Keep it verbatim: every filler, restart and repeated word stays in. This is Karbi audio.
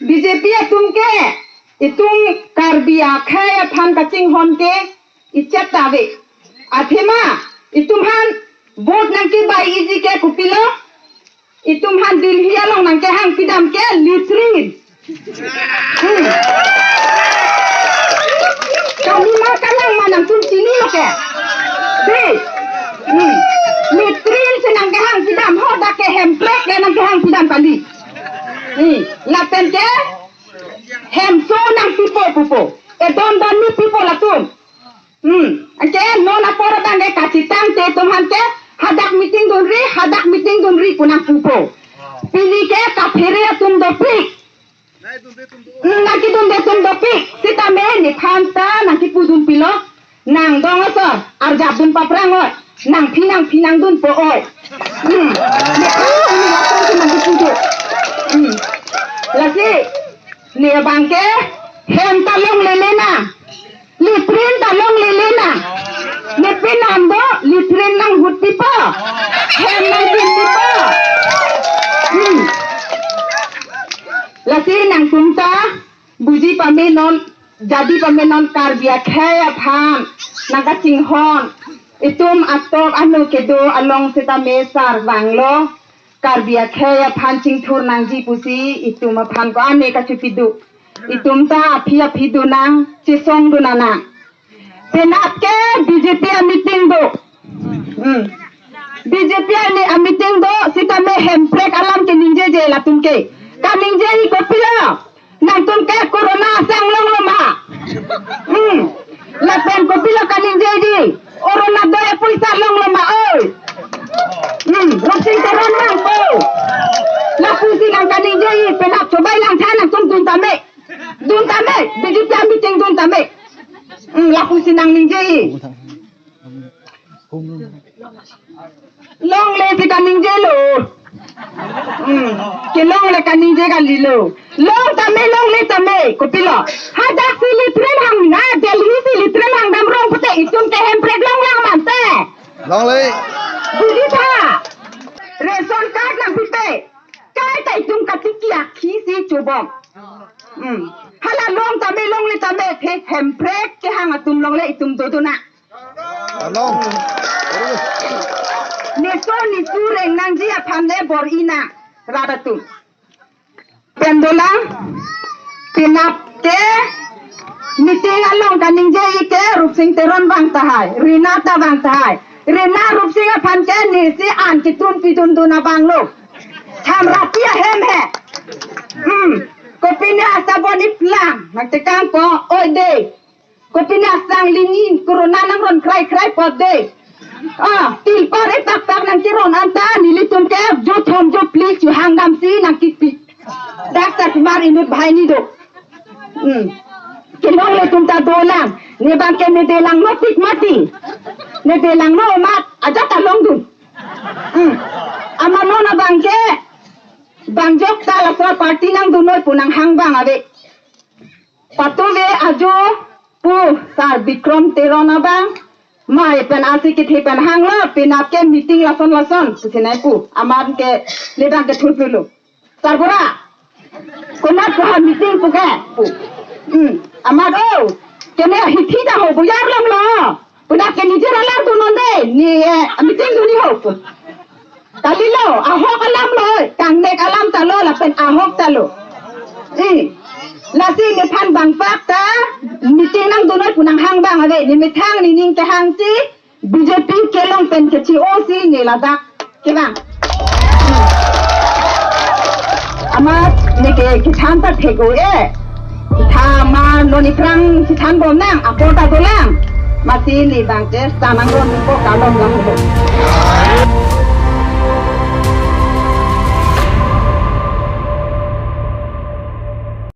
B J P atum ke, itum Karbi akhei aphan kachinghon ke, ichet ta ave. Athema, itum aphan vote nangkebai-iji ke kopilo, itum aphan Delhi along nangkehang pidam ke latrine. Hmm. Kami ma kalang ma nangtum chinilo ke. Dei. Hmm. Latrine si nangkehang pidam ho, dak ke hemprek le nangkehang pidam kali. Hmm. Lapen ke hemso nangpipo pupo. Edon donni pipo latum. Hmm. Anke non apor abang ke kachetang te itum aphan ke hadak meeting dunri, hadak meeting dunri pu nangpupo. Pini ke kaphere atum dopik. Hmm, nangkedunde atum dopik. Sitame nephan ta nangkepudun pilo. Nangdong asor, arjapdun paphrang oi. Nangphi nangphi nangdunpo oi. Hmm. Nephan ta nangkepudun. Hmm. Lasi, ne abang ke, hem ta longle le nang. Latrine ta longle le nang. Ne penap do, latrine nanghut pipo. Hem nangpin pipo. Hmm. Lasi nangtum ta, buji pame non, jadi pame non Karbi akhei aphan nangkachinghon. Itum atok ano kedo along sitame sar vanglo. Karbi akhei aphan chingthur nangji pusi itum aphan ko-an ne kachepiduk. Itum ta aphi aphi do nang, chesong do nang. Penap ke B J P a-meeting do. Hmm. B J P a-meeting do, sitame hemprek alam keningjeje latum ke. Kaningje-i kopilo. Nangtum ke corona asang longlo ma. Hmm. Lapen kopilo kaningje-i. Corona do ya poisa longlo ma oi. Hmm. Rupsing Teron nangpo. Lapusi nang kaningje-i, penap chobai langtha nangtum dun tame. Dun tame, B J P a-meeting dun tame. Hmm, lapusi nangningje-i. Longle si kaningjelo. Hmm, kelongle kaningje kalilo. Long tame, longle tame, kopilo. Hadak si latrine hang na, Delhi si latrine hangdam rong pute itum ke hemprek longlang mante. Longle. Buji tha. Ration card nangpipe. Kaita itum katiki akhisi chobom. Hmm. Hala long tame longle tame the hemprek kehang atum longle itum dodo nang. Along. Neso nesu reng nangji aphan le bor-i nang rat atum. Pen dolang, penap ke meeting along kaningje-i ke Rupsing Teron vang tahai, Rina ta vang tahai. Rina Rupsing aphan ke nesi an kitum pidun dun abang lo. Thamrapi ahem he. Hmm. Kopine asabon iplang nangtekang ko, oi dei. Kopine asang lingin corona nangron krai krai pot dei. Ah, tilpar etak tak nangkeron anta nelitum ke jo thom jo phli chuhang damsi nangkipi. Dak ta kumar inut bahai ni do. Hmm. Kelongle atum ta dolang. Ne abang ke ne delanglo tik mati. Ne delanglo mat ajat ta longdun. Hmm. Amat non abang ke bang jok ta laso party nangdun noi pu nanghang abang ave. Patuve ajo pu Sar Bikrom Teron abang. Mai pen asi kethe pen hanglo, penap ke meeting lason lason pusi nai pu. Amat ke le abang ke thurphulo. Sarbura. Konat ko ha meeting pu ke pu. Hmm. Amat o. Kene hithi ta ho buyar longlo. Penap ke nijor alam dun non dei, ne, eh, meeting dun ni ho. Kalilo, ahok alam lo, kangnek alam ta lo, lapen ahok ta lo. Eh, lasi nephan bang pak ta, meeting nangdun noi pu nanghang abang ave, ne methang nening kehang si, B J P kelong pen kechi-o si, ne ladak kevang. Amat ne ke kethan ta thek-o e. Kethan ma non iphrang kethan bom nang, apor ta dolang. Mati ne abang ke sanang ron po kalom lang.